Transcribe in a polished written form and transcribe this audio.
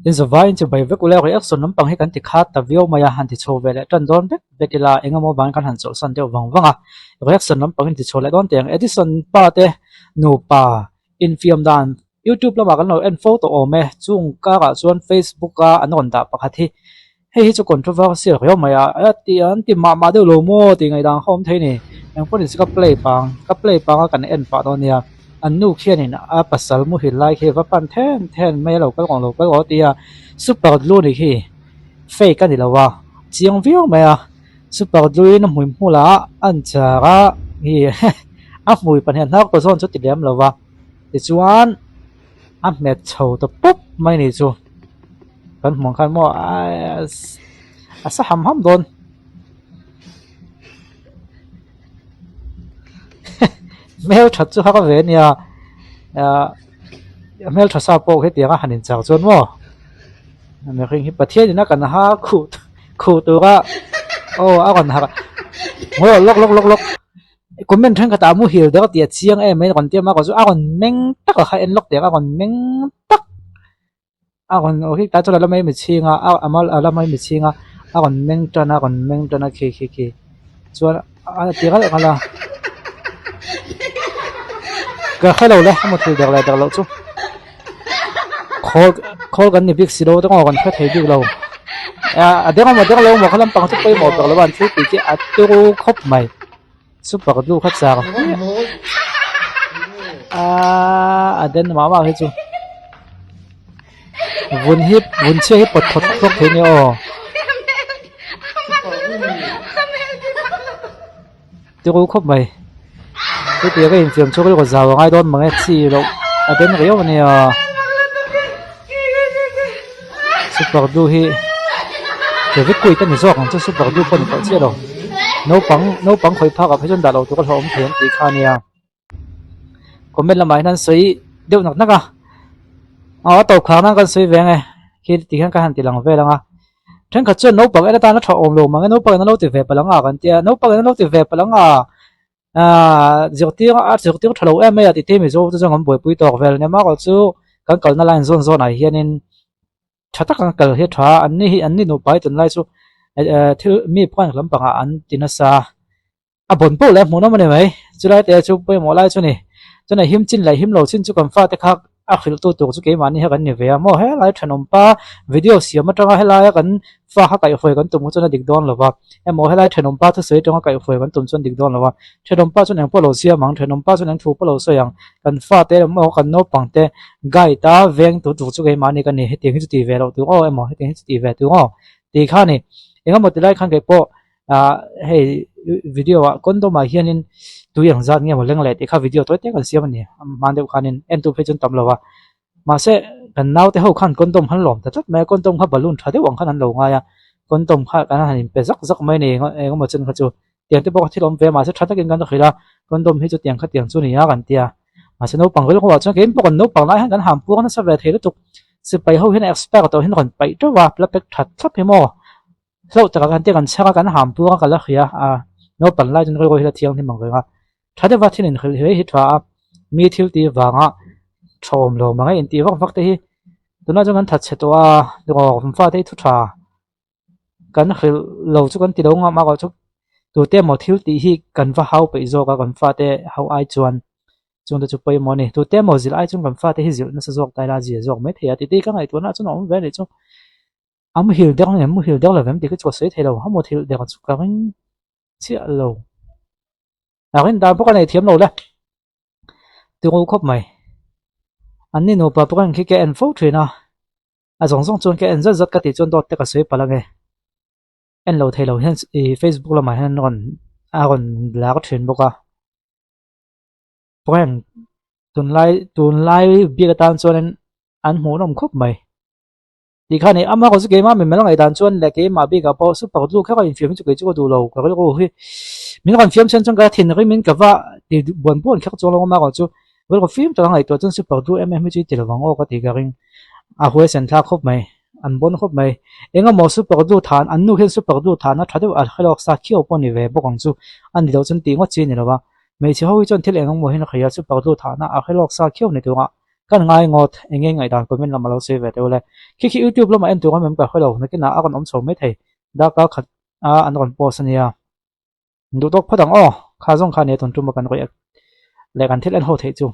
In zavaiin chu bai vek ule reaction lampang hi kan ti khat ta viau mai a, han ti chho ve leh tan dawn vek vek ila engemaw vangin kan han chawlhsan deuh vang vang a, reaction lampang in ti chho leh dawn teh ang. Edison pa te nupa infiam dan youtube lamah kan lo en fo tawh awm e, chung karah chuan facebook a an rawn dah pakhat hi hei hi chu controversial riau mai a, a ti an ti mah mah deuh lo maw tih ngaihdan kha awm thei a ni, engpawh ni se ka play pang ka play pang a kan en pah dawn nia. An nu khianin a pasal muhil lai khi va pan then then mai a lo kal kawng lo kal aw tia super glue ni khi fake a ni lo a chiang viau mai a super glue in a hmui hmulah a an char a hi a hmui pahnih a hnar kaw zawn chu ti lem lo va tichuan a hmet chho ta pawp mai ni chu kan hmuh ang khan maw a sa ham ham dawn. Hmel that chu har ve ania ahh hmel tha sa pawh hetiang a han inchar chuan maw mihring hi Pathian in a kan ha khuh khuh tura aw a rawn harh ngaw lawk lawk lawk lawk comment thenkhat ah muhil der tih a chiang em mai a rawn ti a amaherawhchu a rawn meng tak a kha en lawk teh ang a rawn meng tak. A rawn aw hi tlai chuan a la mai mitchhing a a mal a la mai mitchhing a a rawn meng tan a a rawn meng tan a khi khi khi chuan a ti ralh ralh a ka hrelo le a mutthilh der leh der loh chu khawl khawl kan ni bik si lo te pawh kan hre thei bik lo a deng emaw deng lo emaw kha lampang chu pawimawh ber lo a an thil tih khi a turu khawp mai super glue kha char hmiah aaa a den mah mah hi chu vun hi vun chhia hi pawt thawt thawk thei nia aw turu khawp mai hetiang a infiam chu rilru zau a ngai dawn mang e chi loh a den riau a nia super glue hi fevikwik a ni zawk ang chu super glue pawh a ni tawh chiah lo naupang naupang khawih phak ah phei chuan dah loh tur a hlauhawm thei ang tih kha a nia comment lamah hian an sawi deuh nak nak a aw a tawp khar nan kan sawi ve ang e khi ti hian ka han ti lang vel ang a thenkhat chuan naupang en atan a tha awm lo mang e naupang in an lo ti ve palh ang a kan tia naupang in an lo ti ve palh ang a Ahh zirtir a zirtir tha lo em mai a tih te Mizo te chuan kan buaipui tawk vel ania marawh chu kan kalna line zawn zawn ah hianin tha taka kan kal hi a tha a an ni hi an ni nupa hi tunlai chu eh thil mi prank lampang ah an ti nasa a bawn poh leh a hmuhnawm a ni mai chulai te chu pawimawh lai chu a ni chuan a him chin leh him lo chin chu kan fate kha A hrilh tu tur chu keimahni hi kan ni ve a maw helai thenawm pa video siam atanga helaia kan fa kha kaihhruai kan tum chuan a dik dawn lo va emaw helai thenawm pa thusawi atanga kaihhruai kan tum chuan a dik dawn lo va thenawm pa chuan engpawh lo siam ang thenawm pa chuan eng thu pawh lo sawi ang kan fa te emaw kan naupang te guide a veng tu tur chu keimahni ka ni hetiang hi chu ti ve loh tur aw emaw hetiang hi chu ti ve tur aw tih kha a ni engemaw tilai khan kei pawh ah hei video ah condom ah hianin tui ang zat nge maw leng leh tih kha video tawi tak an siam a ni hman deuh khanin en tu phei chuan tam lo a mahse kan naute ho khan condom khan lawm ta tlat mai a condom kha balloon tha deuh ang khan an lo ngai a condom kha kan han inpe zak zak mai a ni eng emaw chen kha chu tiang te pawh kha thil awm ve a mahse tha takin kan hrilh a condom hi chu tiang kha tiang chu a ni a kan ti a mahse naupang rilru ah chuan keimah pawh kan naupang lai hian kan ham puang nasa ve thei lutuk sipai ho hian expert tawh hian rawn paih teuh a la pack that thlap hi maw. Hlauh takah kan tia kan chhang a, kan ham puang a ka la hria a, naupang lai chuan rilru hi la thianghlim ang reng a, tha deuha thil inhrilh hi hi tha a, mi thil tih vanga tha awm lo mang e intih vak vak te hi tunah chuan kan that chhe tawh a, rawng fate hi thu tha kan hrilh lo chu kan ti lo ngam a chu tute emaw thil tih hi kan va hau peih zawk a kan fate ho ai chuan chung te chu pawimawh a ni tute emaw zilh ai chuan kan fate hi zilh nasa zawk ta ila zir zawk maithei a tih te hi ka ngaihtuahna ah chuan a awm ve a nih chu. A muhil deuh ang em muhil deuh lo vem tih ka chu ka sawi thei lo a muthil deuh chu ka ring chiah lo a rin dan pawh ka nei thiam lo le turu khawp mai an ni nupa pawh khi ka en fo thin a a zawng zawng chuan ka en zat zat ka tih chuan dawt te ka sawi palh ange en lo thei lo hian ih facebook lamah hian rawn a rawn lar thin bawk a. Prank tunlai tunlai biak atan chuanin an hmuhnawm khawp mai. Tih kha a ni. Ama kawh chu keimah min mel ngaihdan chuan leh keimah bikah pawh super glue kher a infiam hi chu kei chu ka duh lo. Ka rilru hi min rawn fiam chhan chuan ka thin rim in ka va ti buan buan kher chuang lo ama kawh chu rilru fim taka ngaihtuah chuan super glue em em hi chu i ti lo vang aw ka ti ka ring. A huaisen thlak khawp mai. An bawn khawp mai. Engemaw super glue than an nu hian super glue than a tha deuh a hre lawk sa khiau pawh a ni ve bawk ang chu. A ni loh chuan tih ngawt chi a ni lo va. Hmeichhe ho hi chuan thil engemaw hian a hria super glue thahna a hre lawk sa khiau ni tur a. Kan ngai ngawt, eng nge ngaihdan comment lam a lo sawi ve teuh le. Khi khi youtube lamah en tur awm em ka hre lo, nakinah a rawn awm chho maithei, darkar khat a an rawn post a nia. Duh tawk phawt ang aw, kha zawng kha nia tun tum a kan react leh kan thil en ho theih chu.